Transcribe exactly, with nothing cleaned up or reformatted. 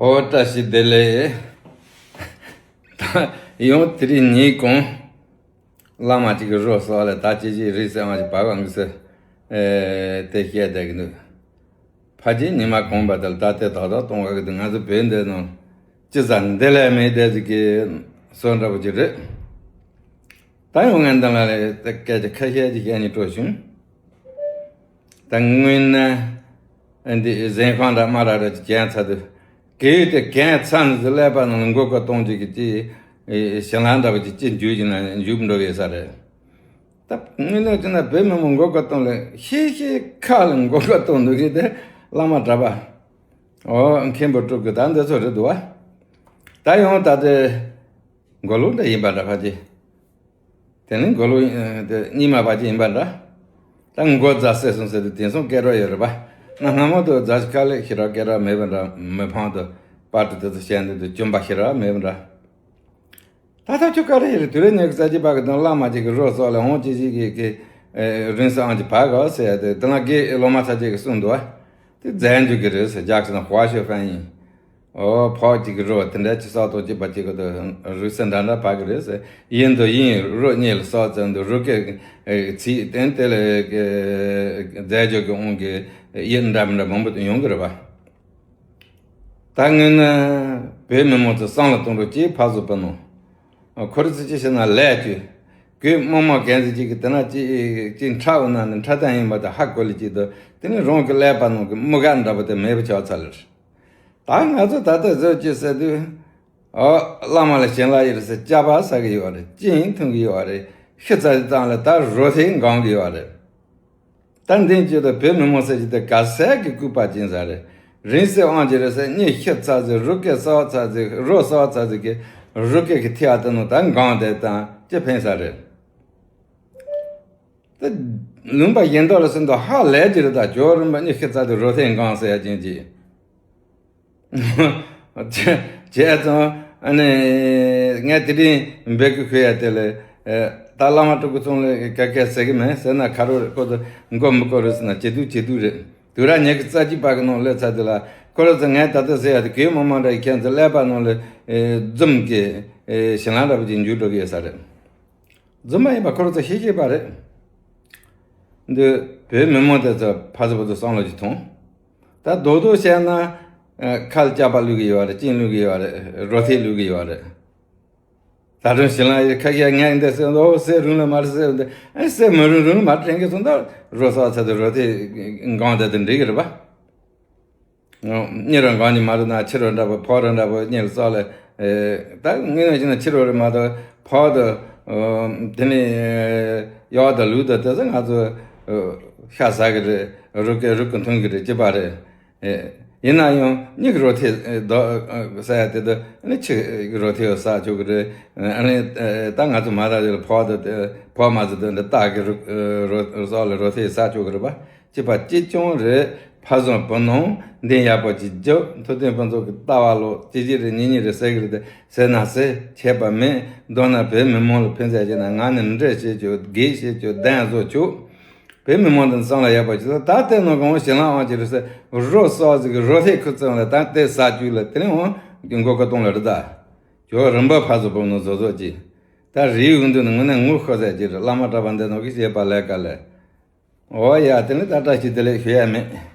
ཨོ་བཀྲ་ཤིས་བདེ་ལེགས། ད་ཡང་དེ་རིང་ཉིན་གུང་། བླ་མ་གཅིག་གི་རོ་སོགས་ལ་ད་ཅི་ཅི་རིགས་སེ་ཨང་ཅིག་བག་ཨང་གི་སེ། ཨེ་དེ་བཤད་བསྡད་ཀྱི་འདུག་ཕ་གི་ཉི་མ་གང་པ་དེ་ལ་ད་ལྟའི་ཏག་ཏག་གཏོང་བ་གི་འདུག་ང་ཚོ་བོད་འདི་ནང་ཅི་ཟ་འདི་ལས་མེད་བསྡད་ཅིག་གི་སོ་འདྲ་པོ་ཅིག་རེད། ད་ཡང་ངས་འདི་ལ་ལས་སྐད་ཆ་ཁ་ཤས་ཅིག་བཤད་ནས་སྤྲོ་བྱུང་། ད་དངོས་གནས་འདི་གཟན་ཁང་འདྲ་མ་འདྲ་ར་ཅིག་གྱོན་ཚར་དུས། གལ་ཏེ་གྱོན་ཚར་ནས་ཀླད་པ་ནང་ལ་མགོ་སྐོར་གཏོང་རྒྱུ་གི་ཅི་ཞིང་ལམ་འདྲ་པོ་ཅིག་ཅི་འཇུག་གི་ན་འཇུག་འགྲོ་གི་ས་རེད། ད་དངོས་གནས་བྱས་ན་བོད་མི་མང་མགོ་སྐོར་གཏོང་ལ་ཤེས་ཤེས་ཁ་ལ་མགོ་སྐོར་གཏོང་འདུག་གི་དེ་བླ་མ་གྲྭ་པ། ཨོ་མཁན་པོ་སྤྲུལ་སྐུ་ད་འདི་ཚོ་རེད་འདུག་བ། ད་ཡང་ད་དེ་མགོ་ལོག་འདྲ་ཡིན་པ་འདྲ་ཕ་གི། དེ་ནི་མགོ་ལོག་ཨ་དེ་གཉིས་མ་བ་ཅི་ཡིན་པ་འདྲ། ད་མགོ་རྫ་སེ་སོང་ཟེར་དུས་དེང་སང་སྐད་གྲགས་ཡོད་རེད་པ། ན་སྔ་མོ་དུ་རྫ་ཞིག་དཀའ་ལས་ཤི་ར་སྐད་གྲགས་མེད་པ་འདྲ་མི་ཕང་དུ་པར་དུ་དེ་ཚོ་བཤད་འདུག་དུ་གྱོན་པ་ཤི་ར་མེད་པ་འདྲ། ད་ཐག་ཆོད་དཀའ་ལས་ཡོད་རེད། དུས་རེ་ཉལ་གི་རྩ་ཅི་པ་གི་དང་བླ་མ་ཅིག་གི་རོ་སོགས་ལ་འོང་ཅི་ཅི་གི་གི་རིང་སོ་ཨང་ཅི་བ་གོ་ཟེར་ཡ་དེ་དེ་ན་དགེ་སློབ་མ་ཚ་ཅིག་གི་གསུངས་འདུག་བ། དེ་རྫས་འཇུག་གི་རེད་ཟེར་རྒྱག་ཟེར་ན་དཔའ་ཤོད་ཕན་ཡིན། ཨོ་ཕོག་ཅིག་གི་རོ་དེ་འདྲ་ཅི་ས་ཐོག་ཅི་པ་ཅིག་གི་དུ་རུས་སེ་འདྲ་འདྲ་བག་གི་རེད་ཟེར། ཡིན་དུ་ཡིན་རོ་གཉིས་ལ་སོགས་ཙམ་དུ་རུ་སྐད་ཚིག་བསྟན་དེ་ལ་རྫས་འཇོག་གི་དབང་གི་ཡིད་འདྲ་མི་འདྲ་མང་པོ་ཡོང་གི་རེད་པ། ད་དངོས་གནས་བོད་མི་མང་ཚོ་བསམ་བློ་གཏོང་རོགས་ཅིག་ཕར་ཚུར་བུད་ནོ། ཁོ་རེ་ཚོ་ཅི་བྱེད་ན་ལས་ཀྱི། གོས་མོག་མོག་གན་ཚོད་ཅིག་གི་དེ་ན་ཅི་ཅི་འཁྲབ་འོ་ན་ནི་འཁྲབ་སྟངས་ཡིན་པ་དང་ཧ་གོ་ལི་ཅིག་ཏུ་དེ་ནི་རང་གི་ཀླད་པ་ནང་གི་མུ་ག་འདྲ་པོ་དེ་མེད་པ་ཆགས་ཚར་ལེར། ད་ང་ཚོ་ད་ལྟ་བཟོ་ཅི་ཟེར་དུས། ཨོ་བླ་མ་ལ་ཞིང་ལ་ཡིར་ཟེར་སྐྱ་པ་ཟ་གི་ཡོད་རེད། ཅིང་འཐུང་གི་ཡོད་རེད། ཤི་ཚ་དེ་བཏང་ལ་ད་རོ་ཐེ་འགང་གི་ཡོད་རེད། ད་འདི་ཅི་ད་བོད་མི་མང་ཟེར་གྱི་དེ་ག་ཟེར་གི་སྐུད་པ་ཅན་ཟ་རེད། རིང་སེ་དབང་ཅི་རེད་ཟེར་གཉིད་ཤི་ཚ་ཟེར་རུ་སྐད་སོགས་ཚ་ཟེར་རོ་སོགས་ཚ་ཟེར་གི་རུ་སྐད་གི་ཐི་ཨ་ཏི་ནོ་ད་འགང་དེ་དང་ཅི་ཕན་ས་རེད། ད་ལུང་པ་གཞན་དག་ལ་སོན་དུ་ཧ་ལས་ཀྱི་རེད། ད་ཇོ་རིན་པ་གཉིད་ཤི་ཚ་དེ་རོ་ཐེ་འགང་ཟེར་ཡ་ཅན་ཅི། བྱས་ཙང་ཨ་ནི་ངས་དེ་རིང་འབད་གི་ཁོས་ཡ་དེ་ལས་ད་བླ་མ་སྤྲུལ་སྐུ་ཚང་ལས་ཀ་ཀ་ཟེར་གི་མེད་ཟེར་ན་ཁ་རོ་རེད། ཁོ་ཚོ་མགོ་མི་སྐོར་རེད་ཟེར་ན་ཇེ་སྡུག་ཇེ་སྡུག་རེད། དུས་ར་ཉལ་གི་རྩ་གཅིག་པ་གི་ནང་སླེབས་ཚར་དེ་ལ་ཁོ་ར་ཚོ་ངས་ད་ལྟ་ཟེར་ཡ་དེ་གོས་མང་མང་འདྲ་ཡི་ཁྱེད་ཚོ་ཀླད་པ་ནང་ལ་འཛུམ་གི་ཞིང་ལམ་འདྲ་པོ་ཅིག་འཇུག་འགྲོ་གི་ཡོད་ས་རེད། རྫུན་མ་ཡིན་པ་ཁོ་རང་ཚོ་ཤེས་ཤེས་པ་རེད། འདི་བོད་མི་མང་དེ་ཚོ་ཕ་ཚོ་བུ་ཚོ་བསམ་བློ་ཅིག་ཐོངས། ད་རྡོག་རྡོག་བཤད་ན་ཨ་ཁ་ལ་ལྕགས་པ་བླུག་གི་ཡོད་རེད། གཅིན་བླུག་གི་ཡོད་རེད། རོ་ཐེ་བླུག་གི་ཡོད་རེད། ད་དུང་ཞིང་ལ་ཡི་ཁ་ཤས་ངས་འདི་ཟེར་འདུག་སེ་རུང་ལ་མ་རེད་ཟེར་འདུག་ཨ་སེ་མི་རུང་རུང་ལ་མ་དྲན་གི་སོང་། ད་རོ་སོགས་ཚ་དེ་རོ་ཐེ་འགང་དེ་དེ་འགྲིག་གི་རེད་པ། གཉིད་རང་གང་ནས་མ་རུ་ན་ཕྱི་རོ་འདྲ་པོ་ཕོ་རོ་འདྲ་པོ་གཉིད་ལ་སོགས་ལ། ད་ངས་ན་ཕྱི་རོ་རེ་མ་གཏོགས་ཕོ་དང་། དེ་ནས་གཡོག་དང་ལུག་དང་དེ་ཚོ་ང་ཚོ་ཤ་ཟ་གི་རེད། རུ་སྐད་རུ་སྐད་འཐུང་གི་རེད། ཅི་པ་རེད། ཡིན་ན་ཡང་མྱིག་རོ་ཐེ་ཟ་ཡ་དེ་དང་ནི་ཕྱི་རོ་ཐེ་ཟ་ཆོག་གི་རེད། ཨ་ནི་ད་ང་ཚོ་མ་ར་ཕོ་དང་ཕོ་མ་ཚོ་དེ་འདྲ་སྟག་གི་རུ་རོ་སོགས་ལ་རོ་ཐེ་ཟ་ཆོག་གི་རེད་པ། ཅི་པ་ཅི་ཅུང་རེད། ཕ་བཟང་བུ་ནོང་འདི་ཡག་པོ་ཅིག་རྒྱབ། མཐུ་སྟོན་ཕུན་ཚོགས་ཀྱི་ལྟ་བ་ལོ་ཅི་ཅི་རེད་ཉི་ཉི་རེད་ཟེར་གི་རེད། ཟེར་ན་ཟེར་ཆད་པ་མེད། མདོར་ན་བོད་མི་མང་ལ་ཕན་ཚད་ཆེ་ན་ང་ནི་འདྲེ་བྱེད་ཆོག་དགེ་བྱེད་ཆོག་གདན་བཟོ་ཆོག་བོད་མི་མང་དང་བསམ་བློ་ཡག་པོ་ཅིག་ད་ལྟའི་ནང་གང་ཞིང་ལ་དབང་ཅི་རེད་ཟེར་རོ་སོགས་ཟིག་གི་རོ་ཐེ་ཁུ་ཚང་ལ་ད་ལྟའི་ས་བཅུ་ལ་དེ་རིང་འོང་གི་མགོ་སྐོར་གཏོང་ལ་རེད། ད་ཇོ་རིན་པ་ཕ་བཟོ་བུ་ནོ་བཟོ་བཟོ་ཅི་ད་རིའི་འུ་འདུ་ནི་ངུ་ནས་ངུ་ཤོ་ཟེར་ཅི་རེད། བླ་མ་གྲྭ་པ་འདི་ནང་གི་བྱེད་པ་ལས་ཀ་ལས། འོ་ཡ་དེ་ནི་ད་བཀྲ་ཤིས་བདེ་ལེགས་ཞུ་ཡ་མེད།